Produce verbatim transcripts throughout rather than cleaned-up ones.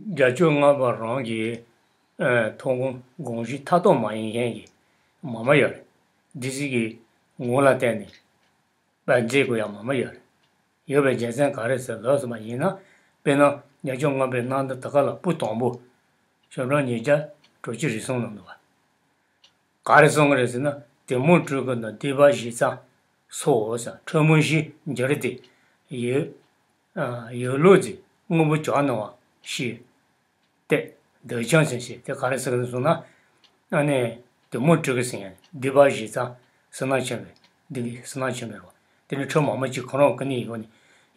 བརྒྱད་ཅུ་ལྔ་པ་རང་གི་ཨ་ཐོག་ཁོངས་དགོངས་གཞི་མཐའ་དག་མ་ཡིན་མཁན་གྱི་མ་མ་ཡོད་རེད། འདི་ཚིག་གི་ངོ་ལ་བལྟས་ནས་དཔེ་མཛད་དགོས་ཡ་མ་མ་ཡོད་རེད། ཡོད་པའི་རྒྱུ་མཚན་ག་རེ་ཟེར་ལབ་སོང་བ་ཡིན་ན། དཔེར་ན་བརྒྱད་ཅུ་ལྔ་པའི་སྣང་བརྡ་དེ་ག་ལ་པོ་དང་པོ་ཞོགས་གྲངས་ཉིས་བརྒྱ་དྲུག་ཅུ་རེ་གསུམ་ལ་འདུག་བ། ག་རེ་གསུང་གི་རེད་ཟེར་ན། དེ་མོ་སྤྲུལ་སྐུ་དང་སྡིག་པ་བཞི་ཚང་སོགས་ཟེར། ཁྲོ་མོ་བཞི་འགྱུར་ཏེ་ཡོད། ཡོད་ལུགས་ཀྱི་དངོས་པོ་བྱ་ནོར་བ་ཞེས་ཏེ། འདོད་ཆགས་ཟེར་ཞེས་དེ་ག་རེ་ཟེར་གི་འདུག་ཟེར་ན། ཨ་ནི་དེ་མོ་སྤྲུལ་སྐུ་ཟེར་ཡང་སྡིག་པ་བཞི་ཚང་། བསོད་ནམས་ཆེན་པོའི་སྡིག་བསོད་ནམས་ཆེན་པོའི་རོ། དེ་ནི་ཁྲོ་མོ་མ་གཅིག་ཁོ་རང་ཀུན་ནས་ཡོད་ནི།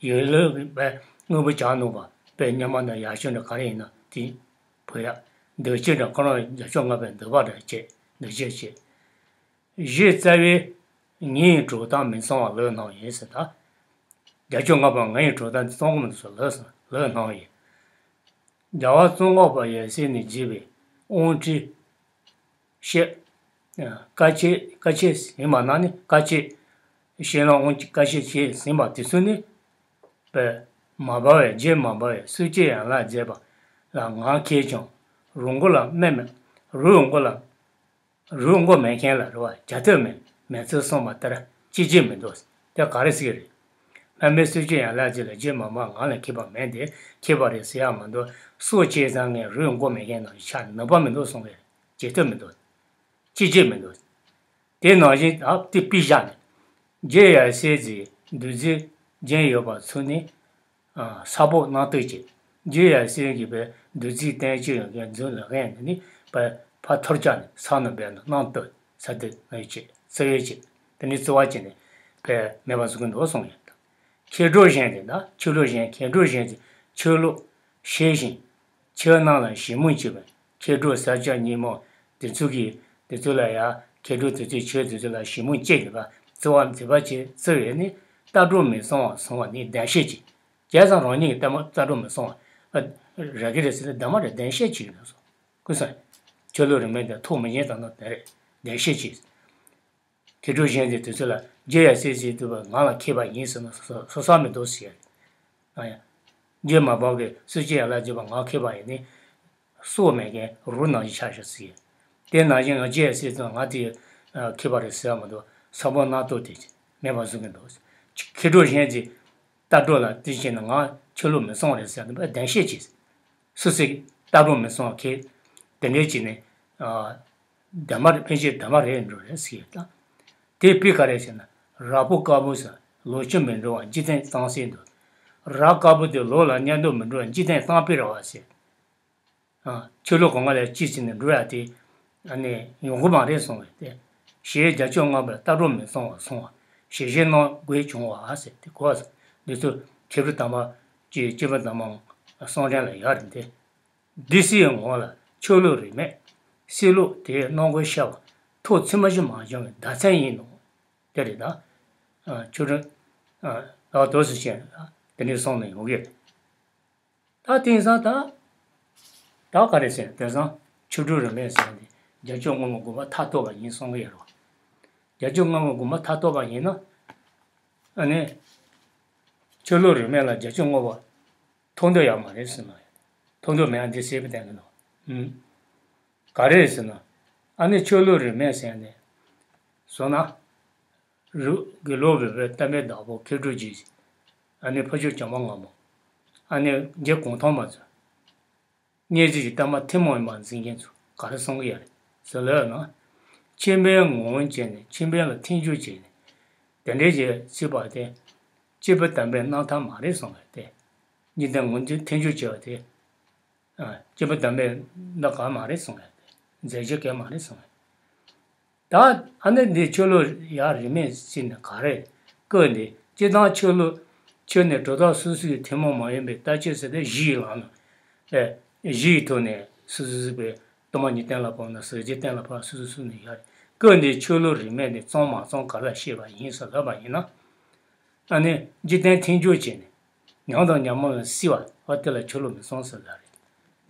ཡོད་ལུགས་པའི་དངོས་པོ་བྱ་ནོར་བ་དཔེ་སྙན་མ་དང་ཡག་ཤོས་འདྲ་ག་རེ་ཡིན་ན་དེ། བུ་ཡ། འདོད་ཆགས་དང་ཁོ་རང་བརྒྱད་ཅུ་ལྔ་པའི་འདོད་པ་དང་བཅས་འདོད་ཆགས་བཅས། གཞི་རྩ་བའི་ངའི་གྲུབ་སྟངས་མི་གཙང་བ་ལོས་སྣང་ཡིན་ཟེར་ད། བརྒྱད་ཅུ་ལྔ་པ་ངའི་གྲུབ་སྟངས་འདི་གཙང་བོ་མི་འདུག་ཟེར་ལོས་ལོས་སྣང་ཡིན། རྒྱལ་བ་ཙོང་ཁ་པ་ཡབ་སྲས་ནས་བརྒྱུད་པའི་དབང་ཁྲིད་བཤད། བཀའ་ཆད་བཀའ་ཆད་ཟིན་པ་ན་ནི་བཀའ་ཆད། བཤད་ལམ་དབང་བཀའ་ཆད་བཤད་ཟིན་པ་དེ་ཚོ་ནི། པས། མ་འབར་བའི་རྗེས་མ་འབར་བའི་སྲོལ་འབྱེད་ཡན་ལག་བརྒྱད་པ་ལ་ངག་འཁྱལ་ཀྱང་རུས་མགོ་ལ་སྨད་མེད། རུས་མགོ་ལ། རུས་མགོ་མེད་མཁན་ལ་རེ་བ་བྱ་ཐབས་མེད་མེད་ཚུལ་གསུངས་པ་ལྟར་ཅི་བྱེད་མི་འདུག་དེ་ག་རེ་ཟེར་གི་རེད། སྨད་མེད་སྲོལ་འབྱེད་ཡན་ལག་བརྒྱད་ལ་རྗེས་མ་འབར་ངག་ལ་འཁྱལ་པ་མེད་དེ་འཁྱལ་པ་རེད་ཟེར་ཡག་མི་འདུག་སྲོག་བཅད་ཚར་མཁན་རུས་མགོ་མེད་མཁན་ནང་བཞིན་ཆགས་ནུས་པ་མི་འདུག་གསུངས་གི་རེད། བྱེད་ཐབས་མི་འདུག་ཅི་བྱེད་མི་འདུག་དེ་ནང་བཞིན་ཨ་དེ་དཔེ་བཞག་ནས། རྗེ་ཡབ་སྲས་ཀྱི་བདུད་རྩི་སྦྱིན་ཡོད་པ་ཚུར་ནས་ཨ་ས་ཕོ་གནང་བསྟོད་བྱས། རྗེ་ཡབ་སྲས་ཀྱི་བའི་བདུད་རྩིའི་བསྟན་བཅོས་ཡོད་མཁན་རྫུན་ལ་ངན་ནས་ནི་ཕ་ཕ་ཐུར་ལྕག་ནས་ས་ནང་སྦས་ནས་གནང་བསྟོད་ས་དེ་ངས་བྱས་བརྩི་ཡོད་བྱས། དེ་ནས་བརྩི་བ་བྱས་ནས་ཕའི་མེད་པ་བཟོ་གི་འདུག་གསུངས་ཡོད། མཁས་གྲུབ་གཞན་དེ་ན་ཆོས་ལུགས་གཞན་མཁས་གྲུབ་གཞན་གྱི་ཆོས་ལུགས་ཤེས་ཤིང་། ཆོས་རྣམས་ལ་ཞིབ་མོ་བྱེད་པའི་མཁས་གྲུབ་ས་སྐྱ་རྙིང་མ་དེ་ཚོ་གིས་དེ་ཚོ་ལ་ཡང་མཁས་གྲུབ་དེ་ཚོའི་ཆོས་དེ་ཚོ་ལ་ཞིབ་མོ་བྱེད་དགོས་པ་བརྩི་བ་མཛད་པ་བྱེད་བརྩི་བས་ནི་ལྟ་གྲུབ་མི་གཙང་བ་སོང་བ་ནི་བདེན་བཤད་ཅིག་བྱས་ཙང་རང་ཉིད་ཀྱི་ལྟ་མ་ལྟ་གྲུབ་མི་གཙང་བ་རག་གི་རེད་ཟེར་ཏེ་བདེན་པ་རེད་བདེན་བཤད་ཅིག་ཡིན་ནོ་སོ། ཀུན་སང་ཆོས་ལུགས་རིས་མེད་དེ་ཐོག་མི་ཉན་དང་ནོ་དེ་རེད་བདེན་བཤད་ཅིག་མཁས་གྲུབ་གཞན་གྱིས་དེ་ཚོ་ལ་རྗེ་ཡབ་སྲས་ཀྱིས་བསྟོད་པ་ངག་ལ་འཁྱལ་པ་ཡིན་ཟེར་ན་སོ་སོ་སོ་ས་མི་འདུག་ཟེར། ཨ་ཡ། རྗེ་མ་འབངས་ཀྱི་སྲོལ་འབྱེད་ཡན་ལག་བརྒྱད་པ་ངག་འཁྱལ་པ་ཡིན་ནི། སྲོག་མེད་མཁན་རུས་ནང་བཞིན་ཆགས་ཤག་ཟེར། དེ་ནང་བཞིན་ང་རྗེ་ཡབ་སྲས་ཀྱིས་ང་དེ་འཁྱལ་པ་རེད་ཟེར་བ་མི་འདུག་ས་ཕོ་གནང་བསྟོད་དེ་མེད་པ་བཟོ་གི་འདུག་མཁས་གྲུབ་གཞན་གྱིས་ལྟ་གྲུབ་ལ་དེ་བྱས་ན་ང་ཆོས་ལུགས་མི་གཙང་བ་རེད་ཟེར་ནས་བདེན་བཤད་བྱས། སུ་ཞིག་ལྟ་གྲུབ་མི་གཙང་བ་མཁས་དེ་འདྲའི་བྱས་ནས། བདེན་པ་རེད་ཕལ་ཆེར་བདེན་པ་རེད་འགྲོ་རེད་ཟེར་ཡོད་ད། དེ་དཔེ་ག་རེ་ཟེར་ན། རྭ་ཕོ་དཀར་པོ་ཟེར་ལོ་ཆུ་མི་འགྲོ་བ་འཇིག་རྟེན་གཏམ་ཟེར་འདུག་རྭ་དཀར་པོ་དེ་ལོ་ལ་གཉའ་སྡུག་མི་འགྲོ་བ་འཇིག་རྟེན་གཏམ་དཔེ་རེད་བ་ཟེར། ཆོས་ལུགས་གོང་མ་ལ་ཅི་ཟེར་ནས་འགྲོ་ཡ་དེ། ཨ་ནི་ཡོང་གི་མ་རེད་གསུངས་པས་ཏེ། ཞེས་རྒྱ་ཆོས་ལྔ་པའི་ལྟ་གྲུབ་མི་གཙང་བར་སོང་བ་ཞལ་བཞེས་གནང་དགོས་བྱུང་བ་ཟེར་ཏེ་གོ། འདི་ཚོ་མཁས་གྲུབ་དམ་པ་ཀྱི་སྐྱེས་བུ་དམ་པ་གསུང་འདྲེན་ལ་ཡོད་རེད་དེ། སྡེ་སྲིད་ངོ་ལ་ཆོས་ལུགས་རིས་མེད་སྲིད་ལུགས་དེའི་སྣང་དགོས་ཤར་བ་ཐོག་ཚུད་མ་ཞིག་མ་བྱུང་བའི་བརྡ་མཚོན་ཡིན་ནོ། དེ་རེད་ད། ཆོས་གྲུབ་ལགས་དོ་སུ་ཅན་དེ་འདྲའི་གསུང་ནས་ཡོང་གི་རེད། ད་དེང་སང་ད། ད་ག་རེ་ཟེར་དེང་སང་ཆོས་གྲུབ་རིས་མེད་ཟེར་ནས་བརྒྱད་ཅུ་ལྔ་པ་དགོངས་པ་མཐའ་རྟོགས་པ་ཡིན་གསུང་གི་ཡོད་རེད། བརྒྱད་ཅུ་ལྔ་པ་དགོངས་པ་མཐའ་རྟོགས་པ་ཡིན་ན། ཨ་ནི། ཆོས་ལུགས་རིས་མེད་ལ་བརྒྱད་ཅུ་ལྔ་པ་མཐོང་འདོད་ཡོད་མ་རེད་ཟེར་ན། མཐོང་འདོད་མེད་ཡ་འདི་སྲིད་པའི་སྟེང་གི་ནོ། ཨུམ། ག་རེ་ཟེར་ན། ཨ་ནི་ཆོས་ལུགས་རིས་མེད་ཟེར་ནས། བཟོ་ན། རུ་དགེ་ལུགས་པའི་བོད་གཏམ་དཔེ་བདག་པོ་མཁས་གྲུབ་རྗེ། ཨ་ནི་ཕ་ཆོས་བྱམས་པ་སྔ་མོ། ཨ་ནི་རྗེ་གུང་ཐང་མ་ཚོ། སྙན་རྩིས་ཀྱི་གཏམ་མ་ཐུན་མོང་མ་འཛིན་མཁན་ཚོ་ག་རེ་གསུང་གི་ཡོད་རེད་ཟེར་ལབ་ན། ཁྱིམ་པའི་ངོ་བོ་བྱས་ནས་ཁྱིམ་པའི་ལ་འཐེན་འཇུག་བྱས་ནས། དེ་འདྲའི་རྗེ་ཚིག་པ་དེ། སྐྱེས་བུ་དམ་པའི་རྣམ་ཐར་མ་རེད་གསུང་གི་རེད་དེ། འཇིག་རྟེན་ངོ་འཛིན་འཐེན་འཇུག་བྱས་པ་དེ། སྐྱེས་བུ་དམ་པའི་རྣམ་ཐར་མ་རེད་གསུང་གི་རེད་དེ། མཛད་རྗེས་གལ་མ་རེད་གསུང་གི་རེད། ད་ཨ་ནི་འདི་ཆོས་ལུགས་ཡ་རིས་མེད་ཟེར་ནས་ག་རེ་བཀོད་འདི་སྤྱིར་བཏང་ཆོས་ལུགས་ཆོས་ནི་གྲུབ་མཐའ་སོ་སོའི་ཐུན་མོང་མ་ཡིན་པའི་ལྟ་སྤྱོད་ཟེར་ཏེ་བཞི་ཡི་ལམ་ནོ། ཨེ་བཞི་ཡི་ཐོག་ནས་སོ་སོ་སོ་པའི་སྟོང་པ་ཉིད་གཏན་ལ་ཕབ་ན་ཟག་བཅས་གཏན་ལ་ཕབ་སོ་སོ་སོ་ནས་ཡ་རེད་བཀོད་འདི་ཆོས་ལུགས་རིས་མེད་ནི་གཙང་མ་གཙང་ག་ལ་ཤེས་པ་ཡིན་ཟེར་ལབ་པ་ཡིན་ན། ཨ་ནི་འཇིག་རྟེན་འཐེན་འཇུག་བྱས་ནས། ཉམས་དང་ཉམས་མིན་ལ་སྲིད་པ་འོ་དེ་ལ་ཆོས་ལུགས་མི་གཙང་ཟེར་ལ་རེད།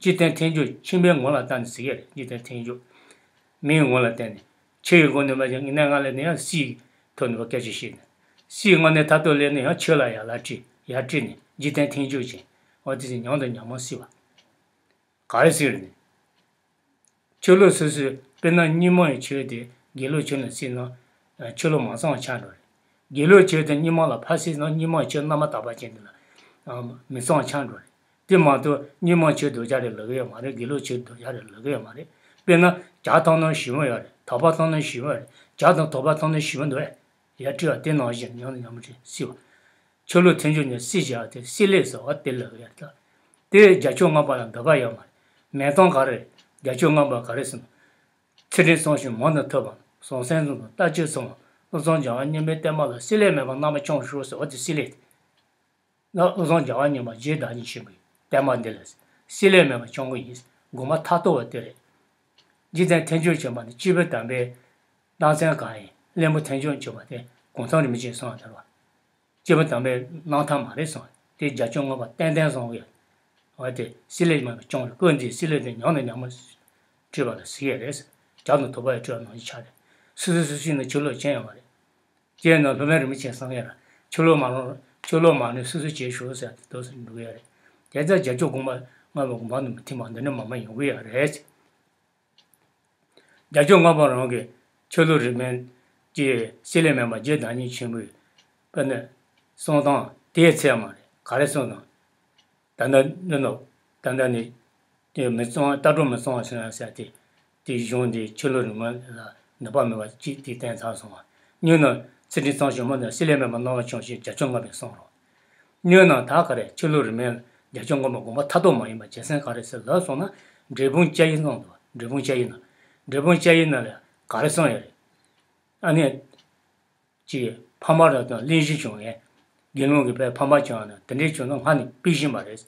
འཇིག་རྟེན་འཐེན་འཇུག་ཁྱིམ་པའི་ངོ་ལ་བལྟས་ནས་ཟེར་གྱི་རེད་འཇིག་རྟེན་འཐེན་འཇུག་མིའི་ངོ་ལ་བལྟས་ནས་ཆོས་ཡི་སྒོ་ནས་མ་བྱས་ངས་ནས་ང་ལ་ནས་ཡང་སྲིད་ཐོག་ནས་བ་སྐད་ཆ་བཤད་ནས་སྲིད་ངོ་ནས་ཐ་ཐོག་སླེབས་ནས་ཡང་ཆོས་ལ་ཡར་ལ་བྲིས་ཡར་བྲིས་ནས་འཇིག་རྟེན་འཐེན་འཇུག་བྱས་འོ་དེ་ཚོ་ཉམས་དང་ཉམས་མིན་སྲིད་པ། ག་རེ་ཟེར་ནས། ཆོས་ལུགས་སོ་སོའི་དཔེར་ན་རྙིང་མ་ཡི་ཆོས་དེ་དགེ་ལུགས་ཆོས་ལ་བརྩིས་ན་ཆོས་ལུགས་མ་གཙང་བ་ཆགས་འགྲོ་རེད། དགེ་ལུགས་ཆོས་དེ་རྙིང་མ་ལ་ཕར་བརྩིས་ན་རྙིང་མ་ཡི་ཆོས་རྣམ་པར་དག་པ་ཅན་དེ་ལ་མི་གཙང་བ་ཆགས་འགྲོ་རེད། དེ་མ་གཏོགས་རྙིང་མ་ཆོས་སྡུག་ཅག་རེད་ལབ་ཀྱི་ཡོད་མ་རེད། དགེ་ལུགས་ཆོས་སྡུག་ཅག་རེད་ལབ་ཀྱི་ཡོད་མ་རེད། དཔེར་ན་ཇ་འཐུང་ན་ཞི་བ་ཡོད་རེད། དོག་པ་འཐུང་ན་ཞི་བ་ཡོད་རེད། ཇ་དང་དོག་པ་འཐུང་ན་ཞི་བ་འདུག་ཨེ། ཡར་དྲི་བ་དེ་ནང་བཞིན་ཉམས་ཉམས་རེད་སྲིད་པ། ཆོས་ལུགས་མཐུན་འཇུག་ནི་སྲིད་བྱ་བ་དེ་སྲིད་ལས་ཟེར་བ་དེ་ལ་ཡར་ལྟ། དེ་རྒྱ་ཆོས་ལྔ་པ་ལ་འདོད་པ་ཡོད་མ་རེད། མེད་སྟངས་ག་རེ་རེད། རྒྱ་ཆོས་ལྔ་པ་ག་རེ་ཟེར་ན། ཚུལ་ཁྲིམས་གཙང་ཞིང་མང་དུ་ཐོས་པ། བྱང་སེམས་བཟང་དང་ལྟ་སྤྱོད་ཚང་བ། བློ་བཟང་རྒྱལ་བ་སྙིང་པོའི་བསྟན་པ་ལ་སྲིད་ལས་མེད་པར་རྣམ་པར་སྐྱོང་ཤོག་ཟེར་བ་དེ་སྲིད་ལས་དེ། ན་བློ་བཟང་རྒྱལ་བ་སྙིང་པོ་རྗེ་བདག་ཉིད་ཆེན་པོའི་བསྟན་པ་འདི་ལ་སྲིད་ལས་མེད་པར་སྐྱོང་གི་ཡིན། དགོངས་པ་མཐའ་རྟོགས་པ་དེ་རེད། རྗེ་བཙུན་མཐུན་འཇུག་ཆེན་པོ་ནི་སྐྱེས་བུ་དམ་པའི་རྣམ་མཚན་གང་ཡིན་གླེན་པོ་མཐུན་འཇུག་ཆེན་པོ་དེ་གུང་ཐང་རིན་པོ་ཆེས་གསུངས་པ་ལྟར་བ། སྐྱེས་བུ་དམ་པའི་རྣམ་ཐར་མ་རེད་གསུངས། དེ་རྒྱ་ཆོས་ལྔ་པ་ཏན་ཏན་གསུངས་ཡོད། འོ་དེ་སྲིད་ལས་མེད་པར་སྐྱོང་བའི་སྐུ་འདིའི་སྲིད་ལས་དེ་ཉམས་ནས་ཉམས་སུ་བྲིས་པ་ལ་ཟེར་ཡས་རེད། ཇ་དང་དོག་པ་ཡི་བྲིས་པ་ནང་བཞིན་ཆགས་རེད། སོ་སོ་སོ་སོའི་ནང་ཆོས་ལུགས་ཅན་ཡོད་མ་རེད། དེས་ན་སློབ་དཔོན་རིན་པོ་ཆེས་གསུངས་ཡོད་ར། ཆོས་ལུགས་མ་རུང་ཆོས་ལུགས་མ་རུང་སོ་སོ་བྱེད་ཤོག་ཟེར་ཏེ་འདུག་སེ་འགྲོ་གི་ཡོད་རེད། དེ་ཚོ་རྒྱ་ཆོས་དགོངས་པ་ལྔ་པ་དགོངས་པ་ནི་མི་མཐུན་པ་འདི་འདྲ་མང་པོ་ཡོང་གི་ཡོད་རེད། རྒྱ་ཆོས་ལྔ་པ་རང་གི་ཆོས་ལུགས་རིས་མེད་ཀྱི་སྲིད་ལས་མེད་པ་རྗེ་བདག་ཉིད་ཆེན་པོའི་དཔེར་ན་གསུང་སྟངས་དེའི་ཚད་མ་རེད། ག་རེ་གསུང་སྟངས། ད་ལྟ་འདི་ནོ། ད་ལྟ་ནི་དེ་མི་གཙང་ལྟ་གྲུབ་མི་གཙང་བ་ཟེར་ཡང་ཟེར་དེ། དེ་གཞུང་འདི་ཆོས་ལུགས་རིས་མེད་ལ་ནུས་པ་མེད་པ་གཅིག་དེ་བསྟན་ཚར་སོང་བ། གཉིས་ནི་ཚུལ་ཁྲིམས་གཙང་ཞིང་མང་དུ་སྲིད་ལས་མེད་པར་རྣམ་པར་སྐྱོང་ཞེས་རྒྱ་ཆོས་ལྔ་པས་གསུངས་རོ། གཉིས་ནི་ད་ག་རེ་ཆོས་ལུགས་རིས་མེད་རྒྱ་ཆོས་ལྔ་པ་དགོངས་པ་མཐའ་རྟོགས་མ་ཡིན་པ་རྒྱལ་མཚན་ག་རེ་ཟེར་ལབ་སོང་ན་འབྲས་སྤུངས་སྐྱ་ཡི་ནང་དུ་འབྲས་སྤུངས་སྐྱ་ཡི་ནང་འབྲས་སྤུངས་སྐྱ་ཡི་ནང་ལ་ག་རེ་གསུངས་ཡོད་རེད། ཨ་ནི། ཅིག་ཕ་མ་ར་དང་གླེང་གཞི་བྱུང་ནས་དགེ་སློང་གི་བས་ཕ་མ་བྱུང་ན་དེ་འདྲའི་བྱུང་ན་སྔ་ནས་ཕུད་བཞིན་པ་རེད།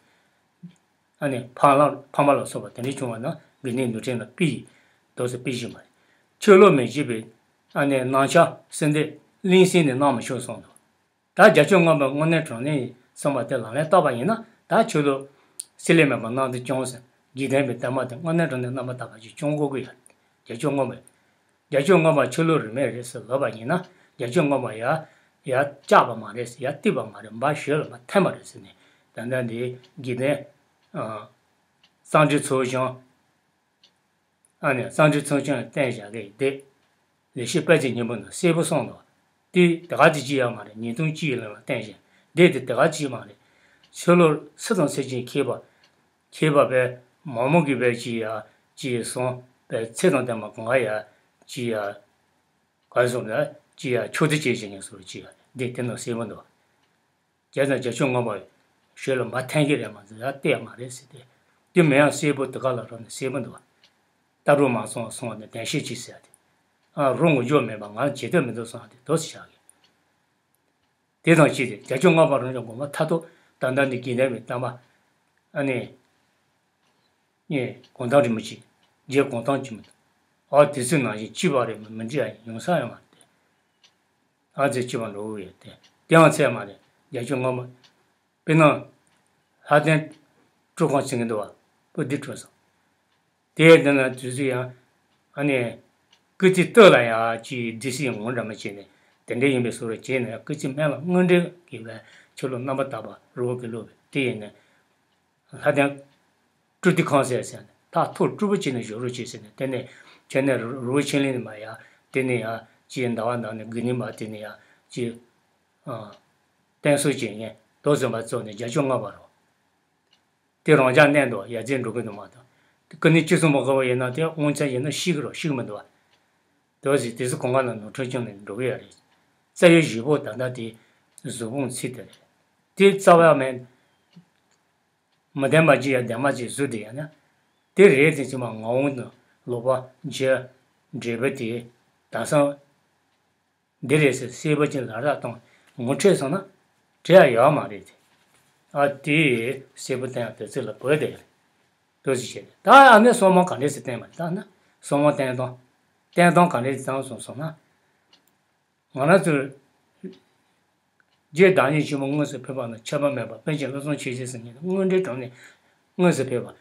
ཨ་ནི་ཕ་ལ་ཕ་མ་ལ་སོགས་པ་དེ་འདྲའི་བྱུང་བ་ན་དགེ་འདུན་ནོར་ཕྲན་ལ་ཕུད་ཡིན། དོགས་སུ་ཕུད་བཞིན་པ་རེད། ཆོས་ལུགས་མི་བྱེད་པའི་ཨ་ནི་སྣང་ཆ་སེམས་སྡེ་གླེང་སེམས་ནས་གནང་མི་ཆོག་གསུངས་འདུག་ད་རྒྱ་ཆོས་ལྔ་པ་དངོས་གནས་དྲང་གནས་གསུངས་པ་དེ་ལག་ལེན་བསྟར་བ་ཡིན་ན་ད་ཆོས་ལུགས་སྲིད་ལས་མེད་པ་རྣམ་དུ་སྐྱོང་ཟེར་དགེ་ལྡན་པའི་བསྟན་པ་དེ་དངོས་གནས་དྲང་གནས་རྣམ་པར་དག་པ་ཞིག་སྐྱོང་དགོས་ཀྱི་ཡོད། རྒྱ་ཆོས་ལྔ་པ། རྒྱ་ཆོས་ལྔ་པ་ཆོས་ལུགས་རིས་མེད་རེད་ཟེར་ལབ་པ་ཡིན་ན་རྒྱ་ཆོས་ལྔ་པ་ཡར་ཡར་བཅག་པ་མ་རེད་ཟེར་ཡར་བཏུད་པ་མ་རེད་འབའ་ཞོལ་ལ་མར་འཐེན་པ་རེད་ཟེར་ནས་ད་ལྟ་འདི་དགེ་ལྡན། གཙང་ཁྲི་ཚོགས་ཆུང་། ཨ་ནི་གཙང་ཁྲི་ཚོགས་ཆུང་ལ་བསྟན་བཞག་གི་འདི། ལེགས་བཤད་དཔལ་གྱི་སྙིང་པོ་ནང་གསལ་པོ་གསུངས་འདུག་དེ་དེ་ག་དེ་ཅི་ཡང་མ་རེད། ཉིས་སྟོང་གཅིག་ལ་བསྟན་བཞག་འདི་དེ་དེ་ག་ཅི་མ་རེད། ཆོས་ལུགས་སུ་དང་སུ་ཅིག་མཁས་པ། མཁས་པ་བས་མང་མོ་གི་བས་ཅི་ཡ་ཅི་ཡ་སོང་བས་ཚེ་དང་ལྡན་པ་གང་ག་ཡ་ཅི་ཡ། ག་སོང་ལ་ཅི་ཡ་ཆོས་དེ་ཅི་བྱེད་ངེས་སོ་ཅི་ཡ་འདི་དེ་ནང་གསལ་པོ་འདུག་རྒྱ་དང་རྒྱ་ཆོས་ལྔ་པ་ཞོལ་ལ་མ་འཐེན་གི་རེད་མ་ཟེར་ཡ་བལྟས་མ་རེད་ཟེར་ཏེ། དེ་མེད་ཡང་གསལ་པོ་དེ་ག་ལ་རག་ནས་གསལ་པོ་འདུག་ལྟ་གྲུབ་མ་སོང་སོང་བ་ནི་བདེན་བཤད་ཅིག་ཟེར་ཏེ། ཨ་རོ་ངོ་འཇོག་མེད་པ་ང་ལ་བྱེད་ཐབས་མི་འདུག་སོང་བ་དེ་དོ་ཟེར་བཞག་གི་དེ་དང་ཅི་སྟེ་རྒྱ་ཆོས་ལྔ་པ་རང་ཅག་དགོངས་པ་མཐའ་ཐོག་ད་ལྟ་འདི་དགེ་ལྡན་པའི་བསྟན་པ། ཨ་ནི། ངས་གུང་ཐང་རིན་པོ་ཆེ། རྗེ་གུང་ཐང་ཆེན་མོ། ཨ་དེ་ཚོའི་ནང་བཞིན་གཅིག་པ་རེད་མི་མི་འགྲིག་ཡ་ཡོང་ས་ཡོད་མ་རེད། ཨ་ཙི་གཅིག་པ་འགྲོ་གི་ཡོད་དེ། དེའང་ཚད་མ་རེད་རྒྱ་ཆོས་ལྔ་པ། དཔེར་ན། ལྷ་ལྡན། སྤྲུལ་ཁང་ཟེར་གྱི་འདུག་བ། པོ་འདི་འགྲོ་སོང་། དེའི་དོན་ལ་དུས་ཚོད་ཡང་། ཨ་ནི། སྐུ་ཚེ་སྟོད་ལ་ཡང་ཅིག་སྡེ་སྲིད་ངོ་འདྲ་མ་བྱས་ནས་དེ་འདྲ་ཡིན་པའི་བཟོ་འདྲ་བྱས་ནས་སྐུ་ཚེ་སྨད་ལ་དངོས་འབྲེལ་གྱི་བའི་ཆོས་ལུགས་རྣམ་པར་དག་པ་རི་བོ་དགེ་ལུགས་པའི་དེ་ཡིན་ནས། ལྷ་ལྡན། སྤྲུལ་སྡེ་ཁང་ཟེར་ཟེར་ནས་ད་ཐུགས་སྤྲོ་པོ་བྱས་ནས་བཞུགས་རོགས་བྱེད་ཟེར་ནས་དེ་ནས་ཁྱེད་ནས་རི་བོ་ཆེ་གླིང་ནས་མ་ཡ་དེ་ནས་ཡ་ཅིག་ཟླ་བ་ནང་ནས་དགུ་ནས་མ་དེ་ནས་ཡ་ཅིག་བསྟན་སྲུང་བྱེད་མཁན་རྡོ་ཟམ་པ་ཚོ་ནས་རྒྱ་ཆོས་ལྔ་པ་རོ། དེ་རང་འཇགས་གནས་འདུག་ཡ་རྫས་འགྲོ་གི་འདུག་མ་གཏོགས། ཀུན་ནས་ཅི་གསུང་མ་དགོས་པ་ཡིན་ན་དེ་དབང་ཆ་ཡིན་ན་ཤི་གི་རོ་ཤི་གི་མི་འདུག་བ། དེ་བ་ཟིག་དེ་ཚོ་གོང་ཁ་ལ་ནོར་འཁྲུལ་བྱུང་ནས་འགྲོ་གི་ཡ་རེད། རྩ་བའི་བཞི་པོ་ད་ལྟ་དེ་གཟུགས་ཕུང་ཚིག་དེ་རེད། དེ་རྩ་བ་མེད། མི་ལྡན་པ་ཅིག་ཡ་ལྡན་པ་ཅིག་གཟུགས་དེ་ཡ་ན། དེ་རེད་དེ་ཚོ་མ་ངག་དབང་དང་ལོག་པ་འཇལ། འབྲས་བུ་དེ་དེང་སང་། འདི་རེད་ཟེར་གསལ་པོ་ཅིག་ལ་རག་བཏང་ངོ་འཕྲོད་སོང་ན་འབྲེལ་ཡ་ཡོད་མ་རེད་དེ། ཨ་དེ་གསལ་པོ་བསྟན་ཡ་དེ་ཚོ་ལ་བོད་དེ་ཏོག་ཙམ་བྱས་ནས་ད་ཨ་ནི་སོ་མ་ག་འདྲས་སེ་བསྟན་པ་ད་ན་སོ་མ་བསྟན་སྟངས་བསྟན་སྟངས་ག་འདྲས་བཏང་སོང་སོང་ན། ང་རང་ཚོ་རྗེ་བདག་ཉིད་ཆེན་པོ་དངོས་སུ་ཕེབས་པ་ན་ཆད་པ་མེད་པ་པཎ་ཆེན་བློ་བཟང་མཆོག་སྲེད་ཟེར་མཁན་དངོས་འབྲེལ་དྲང་ནས་དངོས་སུ་ཕེབས་པ།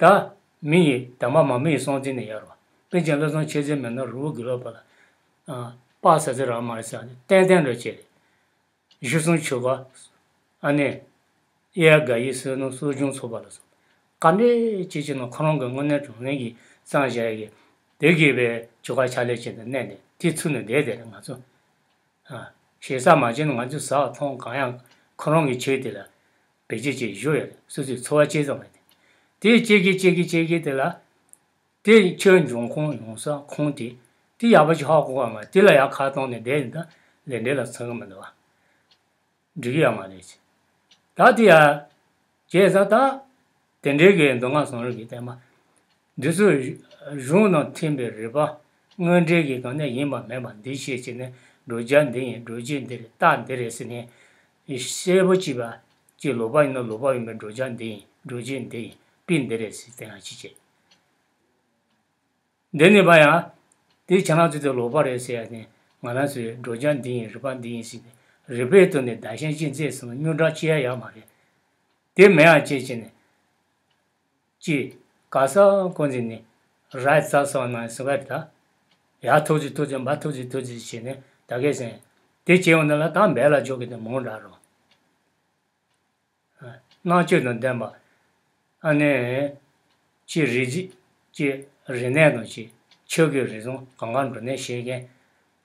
ད་མི་ཡི་དམ་པ་མ་མི་ཡི་གསང་འཛིན་ནས་ཡར་བ་པཎ་ཆེན་བློ་བཟང་མཆོག་སྲེད་མེད་ན་རི་བོ་དགེ་ལུགས་པ་ལ་དཔག་ས་ཚེ་རང་མ་རེད་ཟེར་ནས་ཏན་ཏན་འགྲོ་བྱེད་རེད། གཞི་གསུམ་ཆོས་འཁོར། ཨ་ནི། དབྱར་དགའ་ཡི་བསོད་ནམས་གསོ་སྦྱོང་ཚོགས་པ་ལ་སོགས། ག་འདྲས་ཅིག་བྱས་ན་ཁོ་རང་གི་དངོས་གནས་དྲང་གནས་ཀྱི་བསམ་བཞག་གི་དེ་གིས་པའི་ཆོ་ག་ཕྱག་ལས་བྱས་ནས་གནས་ནས་དེ་ཚུགས་ནས་བསྡད་དེ་རེད་ང་ཚོ། ཞེ་ས་མ་བྱས་ན་ང་ཚོས་ཟ་འཐུང་གང་ཡང་ཁོ་རང་གི་ཆོས་དེ་ལ་བེད་སྤྱོད་བྱེད་བཞུགས་ཡོད་རེད། སོ་སོའི་འཚོ་བ་སྐྱེལ་ཙམ་རེད། དེ་སྐྱེལ་གི་སྐྱེལ་གི་སྐྱེལ་གི་དེ་ལ། དེ་ཆོས་འབྱུང་ཁུངས་ཡོང་ས་ཁུངས་དེ་དེ་ཡག་པོ་ཞིག་ཧ་གོ་བ་མ་དེ་ལ་ཡག་ཁ་གཏོང་ནས་བསྡད་ཡིན་ད་ལས་འབྲས་ལ་མཚོན་གི་མི་འདུག་བ། འགྲིག་གི་ཡོད་མ་རེད། ད་དེ་ཡ། བྱས་ཙང་ད། དེ་འདྲའི་གི་མདོ་སྔགས་བསམ་རིམ་གྱི་བསྟན་པ། འདི་ཚོ་གཞུང་ནང་ཐིམ་པའི་རིགས་པ་དངོས་འབྲེལ་གྱི་སྒང་ནས་ཡིན་པ་མིན་པ་འདི་ཤེས་བྱས་ནས་བགྲོད་བྱ་འདི་ཡིན་བགྲོད་བྱེད་འདི་རེད་རྟགས་འདི་རེད་ཟེར་ནས། གསལ་པོ་བྱས་པ། ཅིག་ལོག་པ་ཡིན་ན་ལོག་པ་ཡིན་པའི་བགྲོད་བྱ་འདི་ཡིན་བགྲོད་བྱེད་འདི་ཡིན་དཔེ་འདི་རེད་ཟེར་བསྟན་ཡང་ཅི་བྱེད། འདི་ནས་པ་ཡང་། དེ་ཁྱེད་རང་ཚོ་དེ་ལོག་པ་རེད་ཟེར་ཡ་ནས་ང་རང་ཚོའི་བགྲོད་བྱ་འདི་ཡིན་རིགས་པ་འདི་ཡིན་ཟེར་ནས་རིགས་པའི་དོན་ནས་བདག་གཞན་གཅེས་འཛིན་ཟེར་ན་རྙོག་དྲ་སྐྱེ་ཡ་ཡོད་མ་རེད། དེ་མེད་ཡ་བྱེད་བྱས་ནས། ཅི། ག་ས་ཀོ་འཛིན་ནི། ར་ཙ་སོགས་ནང་སུ་ག་རེ་ད། ཡ་ཐུག་ཅི་ཐུག་ཅི་འབའ་ཐུག་ཅི་ཐུག་ཅི་བྱས་ནས་ད་གས་ཟེར། དེ་བྱས་འོང་ན་ལ་ད་འབད་ལ་འཇོག་གི་དེ་མང་དྲགས་རོ། སྣང་སྤྱོད་དང་ལྡན་པ། ཨ་ནི། ཅི་རིག་འཛིན། ཅི་རིག་གནས་དང་ཅི། ཆོས་ཀྱི་རིག་གཟུངས་གང་ག་འགྲོ་གནས་བྱེད་མཁན།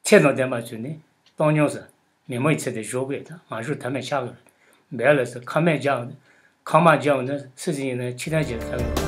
ཚེ་དང་ལྡན་པ་ཚོས་ནི་སྟོང་ཉུང་ཟེར། མི་མོ་ཡི་ཚེ་དེ་ཞོག་གི་དང་མ་ཞོག་ཐ་མས་ཆགས་གི་རེད། འབད་ལ་ཟེར་ཁ་མས་བརྒྱབ་ནི། ཁ་མ་བརྒྱབ་ནི་སུ་ཟིན་ཡིན་ན་ཕྱི་ཐན་ཅིག་ལ་ཐལ་གི་རེད།